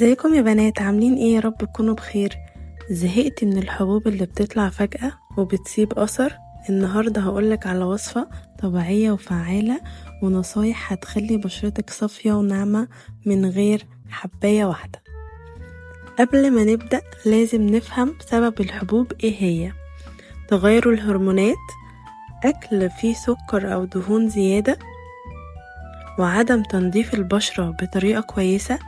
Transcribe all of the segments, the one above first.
ازيكم يا بنات، عاملين ايه؟ يا رب تكونوا بخير. زهقت من الحبوب اللي بتطلع فجأة وبتسيب اثر. النهاردة هقولك على وصفة طبيعية وفعالة ونصايح هتخلي بشرتك صافية وناعمة من غير حباية واحدة. قبل ما نبدأ لازم نفهم سبب الحبوب ايه هي. تغير الهرمونات، أكل فيه سكر أو دهون زيادة، وعدم تنظيف البشرة بطريقة كويسة،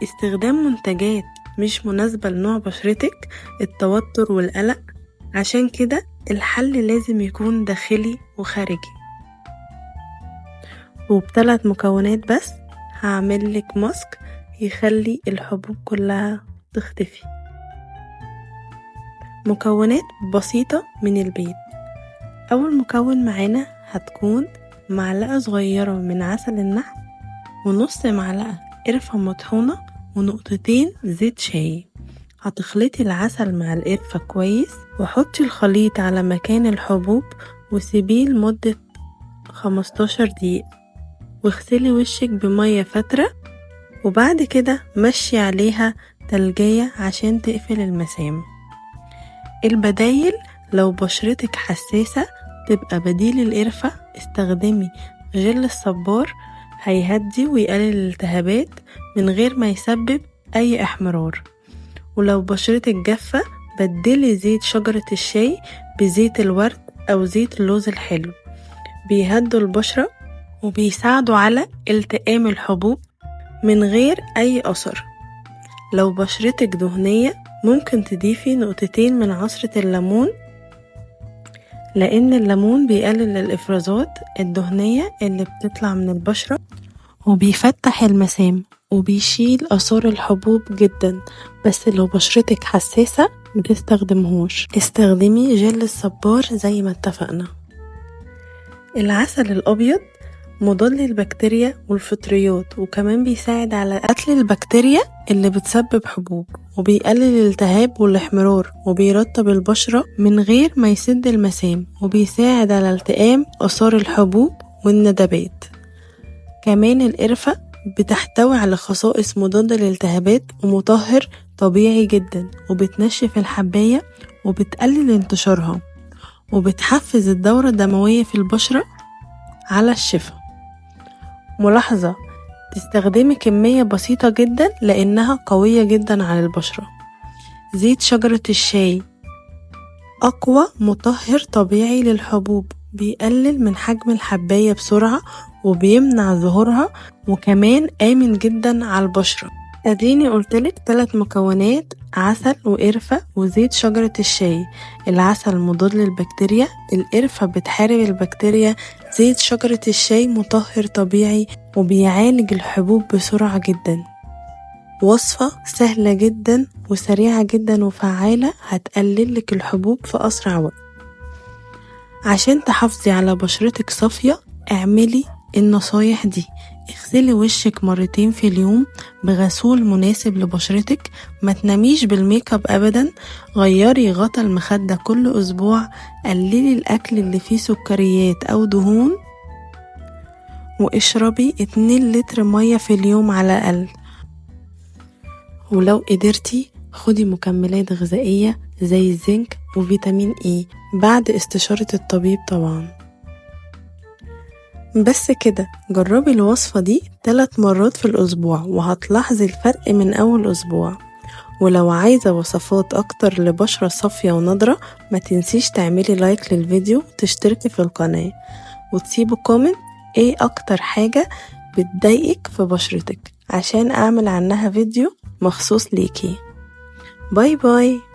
استخدام منتجات مش مناسبة لنوع بشرتك، التوتر والقلق. عشان كده الحل لازم يكون داخلي وخارجي. وبثلاث مكونات بس هعملك ماسك يخلي الحبوب كلها تختفي. مكونات بسيطة من البيت. أول مكون معانا هتكون معلقة صغيرة من عسل النحل، ونص معلقة قرفة مطحونة، ونقطتين زيت شاي. هتخلطي العسل مع القرفة كويس، وحطي الخليط على مكان الحبوب وسيبيه لمدة 15 دقيقة، واغسلي وشك بمية فترة، وبعد كده مشي عليها تلجية عشان تقفل المسام. البدايل لو بشرتك حساسة تبقى بديل القرفة استخدمي جل الصبار، هيهدي ويقلل الالتهابات من غير ما يسبب أي احمرار. ولو بشرتك جافة بدلي زيت شجرة الشاي بزيت الورد أو زيت اللوز الحلو، بيهدوا البشرة وبيساعدوا على التئام الحبوب من غير أي أثر. لو بشرتك دهنية ممكن تضيفي نقطتين من عصرة الليمون، لأن الليمون بيقلل الإفرازات الدهنية اللي بتطلع من البشرة وبيفتح المسام وبيشيل آثار الحبوب جدا. بس لو بشرتك حساسة متستخدمهوش، استخدمي جل الصبار زي ما اتفقنا. العسل الأبيض مضاد للبكتيريا والفطريات، وكمان بيساعد على قتل البكتيريا اللي بتسبب حبوب، وبيقلل الالتهاب والاحمرار، وبيرطب البشرة من غير ما يسد المسام، وبيساعد على التئام آثار الحبوب والندبات. كمان القرفة بتحتوي على خصائص مضادة للالتهابات ومطهر طبيعي جدا، وبتنشف الحباية وبتقلل انتشارها، وبتحفز الدورة الدموية في البشرة على الشفا. ملاحظة: تستخدمي كمية بسيطة جدا لأنها قوية جدا على البشرة. زيت شجرة الشاي أقوى مطهر طبيعي للحبوب، بيقلل من حجم الحباية بسرعة وبيمنع ظهورها، وكمان آمن جدا على البشرة. اديني قلتلك 3 مكونات: عسل وقرفة وزيت شجرة الشاي. العسل مضاد للبكتيريا، القرفة بتحارب البكتيريا، زيت شجرة الشاي مطهر طبيعي وبيعالج الحبوب بسرعة جدا. وصفة سهلة جدا وسريعة جدا وفعالة، هتقللك الحبوب في أسرع وقت. عشان تحافظي على بشرتك صافية اعملي النصايح دي. اغسلي وشك مرتين في اليوم بغسول مناسب لبشرتك، ما تناميش بالميك اب ابدا، غيري غطا المخدة كل اسبوع، قللي الاكل اللي فيه سكريات او دهون، واشربي 2 لتر مية في اليوم على الاقل. ولو قدرتي خدي مكملات غذائية زي الزنك وفيتامين اي بعد استشارة الطبيب طبعا. بس كده، جربي الوصفة دي 3 مرات في الأسبوع وهتلاحظي الفرق من أول أسبوع. ولو عايزة وصفات أكتر لبشرة صافية ونضرة ما تنسيش تعملي like للفيديو وتشتركي في القناة وتسيبوا comment ايه أكتر حاجة بتضايقك في بشرتك عشان أعمل عنها فيديو مخصوص ليكي. bye bye.